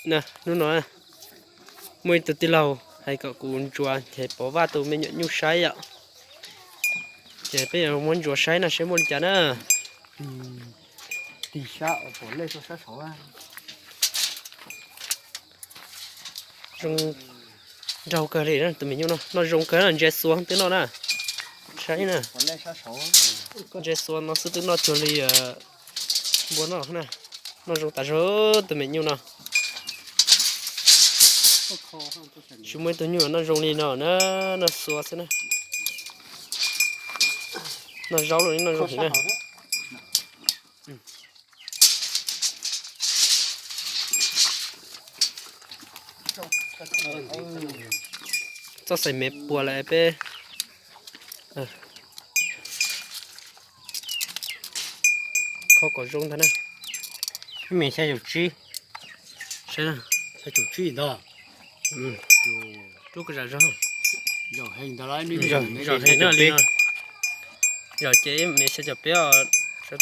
Hnub no muaj ib tug tij laug hais kom kuv ntsuas ces pov vaj tus me nyuam nyuj saib yom. Ces peb yuav muab ntsuas saib no saib muaj li cas na. Tig sab pom lej sab saud. Zoo nraug kawg li tus me nyuj no, noj zoo kawg na, ntsia xuav twb noj na. Saib na, ntsia xuav no xwb twb noj cuag li npua noj na. Noj zoo tas zog tus me nyuj no. Tsis muaj ib tug nyuj noj zoo li no na, noj xuav xwb na. Noj zaub los noj zoo heev na. Txoj xaim mev puas lawm peb kho kom zoo ntag na. Ib me xya caum tsib, xya caum tsib ntag. Rub kom zam zog. Zam heev no li no. Zam ces ib me xya caum peb os, tag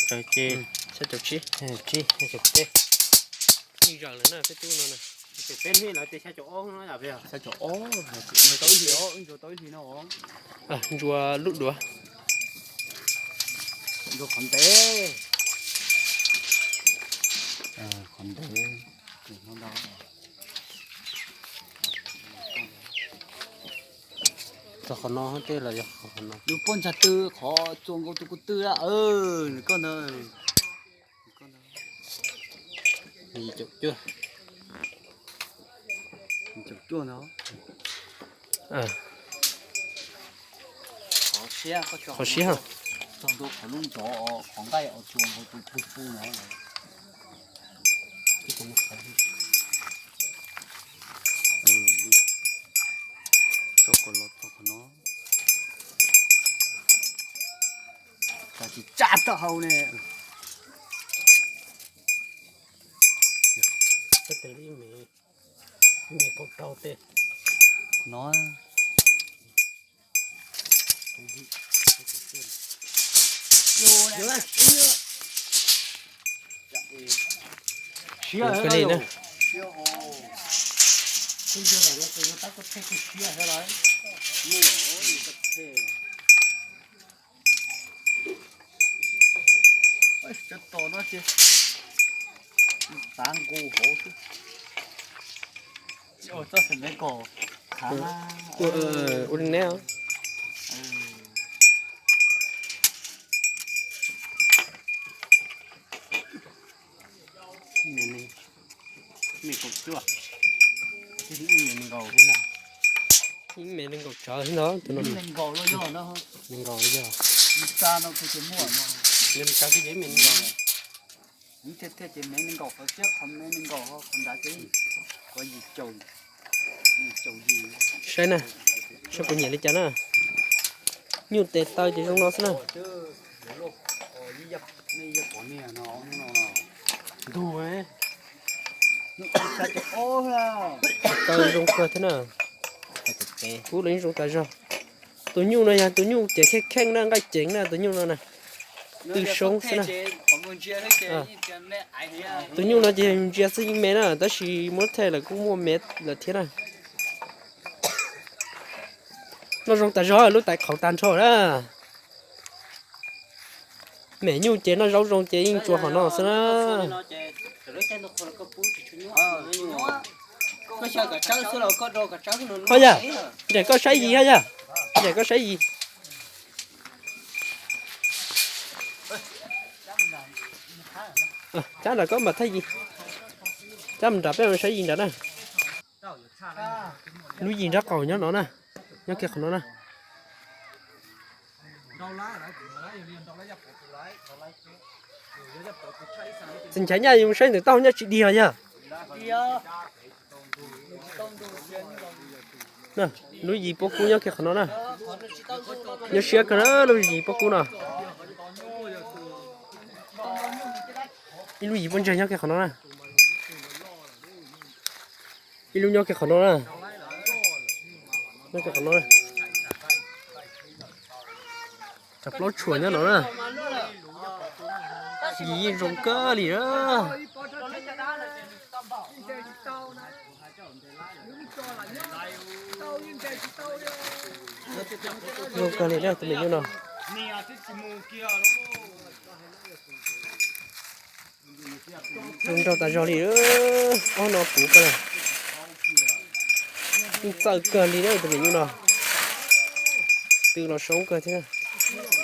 tawm ces xya caum tsib, xya caum peb. Yeej zam lawm na peb tub no na. Xya caum ob, tau ib hlis, ntsuas tau ib hlis no. Ntsuas lub duav. Ntsuas qhov ntev, qhov ntev. Txog qhov no tej los yog qhov no. Yus poj ntxag tw qhov txuas nkaus tus ko tw a, nws koj ntawd. Caum cuaj, caum cuaj ntawd. Qhov siab, qhov siab. Txog ntua qhov lub ntov, qhov nqaij os, txuas nkaus tus ko tw no. Txog qhov no, txog qhov no. Cas tsis tsa taub hau ne. Ib me kaum rau tej no. Siab kawg li na. Cov tos no ces tav nqus hauv xwb. Txoj xaim mev kaum, ua li neb. Ib me nees nkaum tsawv xwb ntag, tus no nees nkaum los yog, nees nkaum, ib me nees nkaum. Saib na, saib puas nyiam li cas na. Nyuj tes taw ces zoo no xwb na. Ntug, taw zoo kawg thiab na. Kub los yeej zoo tas zog. Tus nyuj no yog tus nyuj ces kheej kheej na, nqaij ceev na tus nyuj no na. Tw soob xwb na. Tus nyuj no ces yog yus ntsia xwb yeej me na, tab sis muab them lawm kuj muaj me lawm thiab na. Noj zoo tas zog, lub tais qhauv tag nrho na. Mem nyuj ces noj zaub zoo ces yeej tsuas qhov no xwb na. Ho yog, ncaim koj saib yis ho yog, ncaim koj saib yis. Cab nram koj mam thaij yis, cab nram peb saib yis nram na. Lub yis nrab qaum nyob no na, nyob kiag qhov no na. Txiv nchav nyaj yus saib ntawm taub hau nyaj tsis dig os yog. Lub yis pob kub nyob kiag qhov no na. Nyob siab kawg na lub yis pob kub no. Ib lub yis pob ntseg nyob kiag qhov no na. Ib lub nyob kiag qhov no na. Nyob kiag qhov no na. Cov plaub tshuam nyob no na. Yis yeej zoo kawg li na. Zoo kawg li na tus me nyuam no. Zoo nraug tas zog li. Ob no puv kawg. Yeej txawj kawg li na tus me nyuam no. Tw los soob kawg thiab na.